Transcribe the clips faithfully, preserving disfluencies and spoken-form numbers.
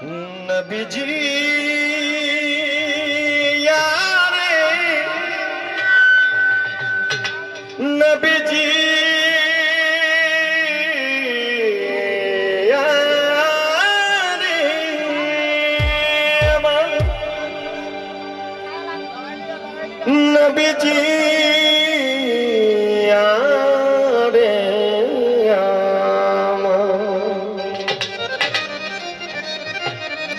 নবীজি, ইয়া রে, নবীজি, ইয়া রে, আমার নবীজি, ইয়া রে, আমার।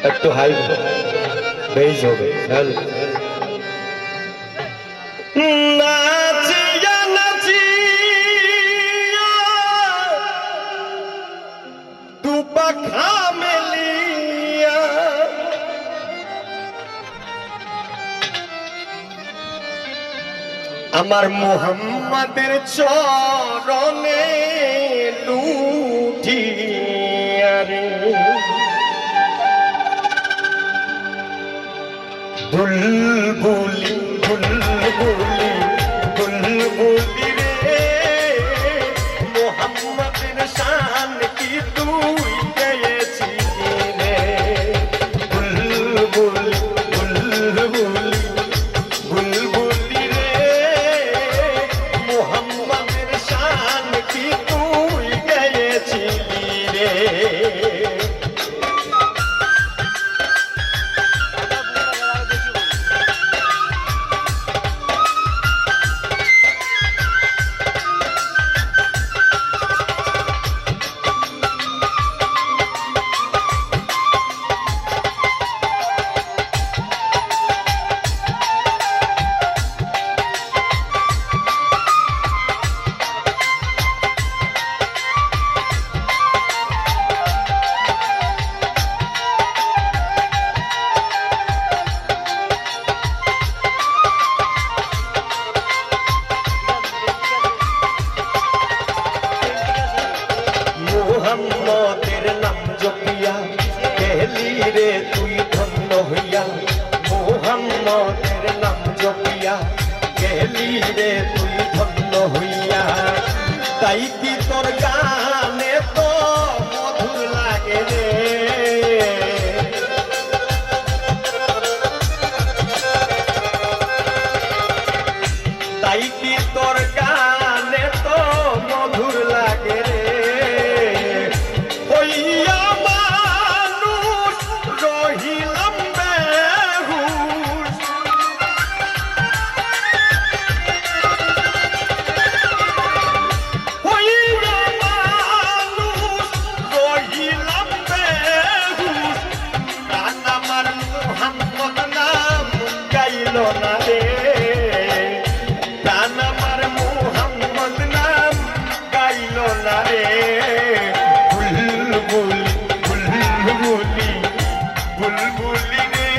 একটু হাই বেস হবে, হ্যালো। নাচিয়া নাচিয়া দুপাখা মেলিয়া আমার মুহাম্মাদের চরণে লুটিয়া রে। বুলবুলি, বুলবুলি, বুলবুলি রে, মোহাম্মদের শান কি তুই গেয়েছিলি রে? বুলবুলি, বুলবুলি, বুলবুলি রে, মোহাম্মদের শান কি তুই গেয়েছিলি রে? মুহাম্মদের নাম জপিয়া গেলি রে তুই ধন্য হইয়া, মুহাম্মদের নাম জপিয়া গেলি রে তুই ধন্য হইয়া। তাই কি তোর গান এত মধুর লাগে রে? তাই কি তোর গান এত মধুর লাগে রে? হইয়া মানুষ রহিলাম বেহুশ। হইয়া মানুষ রহিলাম বেহুশ। প্রাণ আমার মুহাম্মদ নাম গাইল না রে। প্রাণ আমার মুহাম্মদ নাম গাইল না রে। বুলবুলি, বুলবুলি, বুলবুলি রে,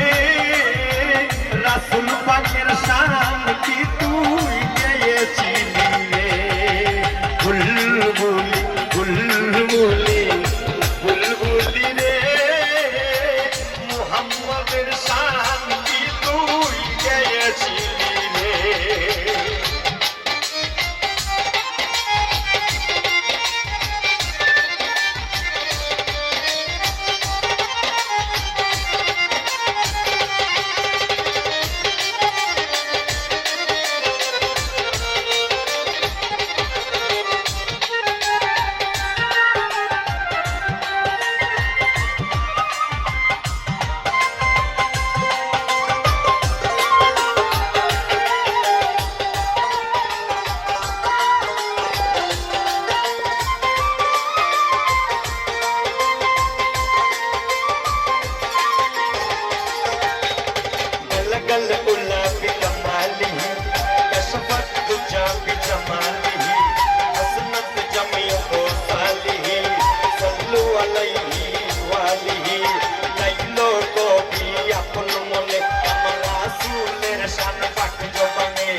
রাসূল পাকের শান কি তুই গেয়েছিলি রে? বুলবুলি, বুলবুলি, বুলবুলি রে, মুহাম্মদের শান কি তুই গেয়েছিলি রে? بلغ العلا بكماله، كشف الدجى بجماله، حسنت جميع خصاله، صلوا عليه وآله. গাইল কবি আপন মনে আমার রাসূলের শান পাক জবানে,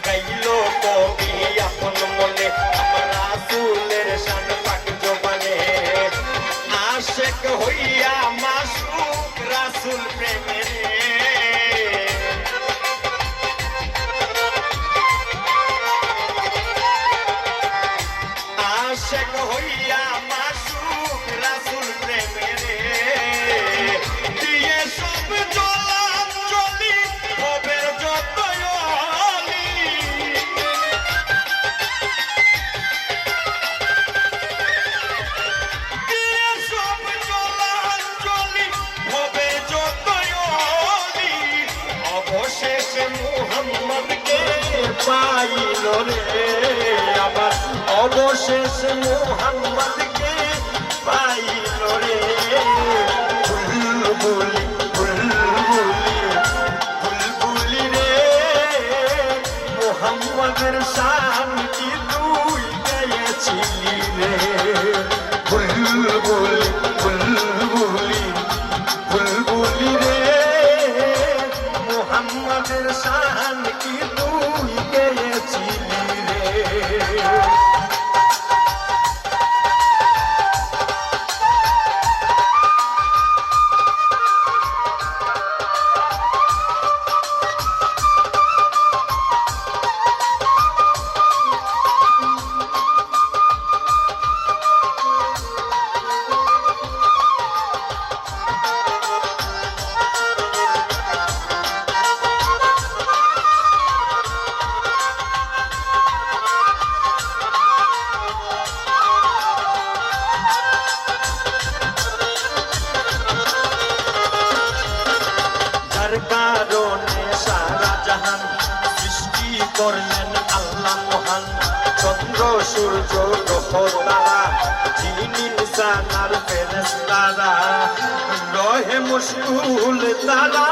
গাইল কবি আপন মনে আমার রাসূলের শান পাক জবানে। আশেক হইয়া মাশউক রাসূল প্রেমে রে। আশেক হইয়া মাশউক রাসূল প্রেমে রে। পাইল রে, আমার অবশেষ মোহাম্মদকে পাইল রে। বুলবুলি, বুলবুলি, বুলবুলি রে, মোহাম্মদের শান কি তুই গেয়েছিলি রে? বুলবুলি, বুলবুলি, বুলবুলি রে, মোহাম্মদের শান কি তুই গেয়েছিলি রে? যার কারণে সারা জাহান সৃষ্টি করলেন আল্লাহ মহান। চন্দ্র, সূর্য, গ্রহ, তারা, জিন, ইনসান আর ফেরেশতারা রহে মশগুল তারা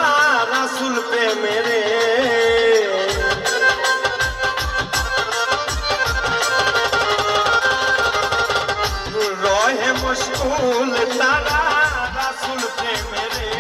রাসূল প্রেমে রে। রহে মশগুল তারা রাসূল প্রেমে রে।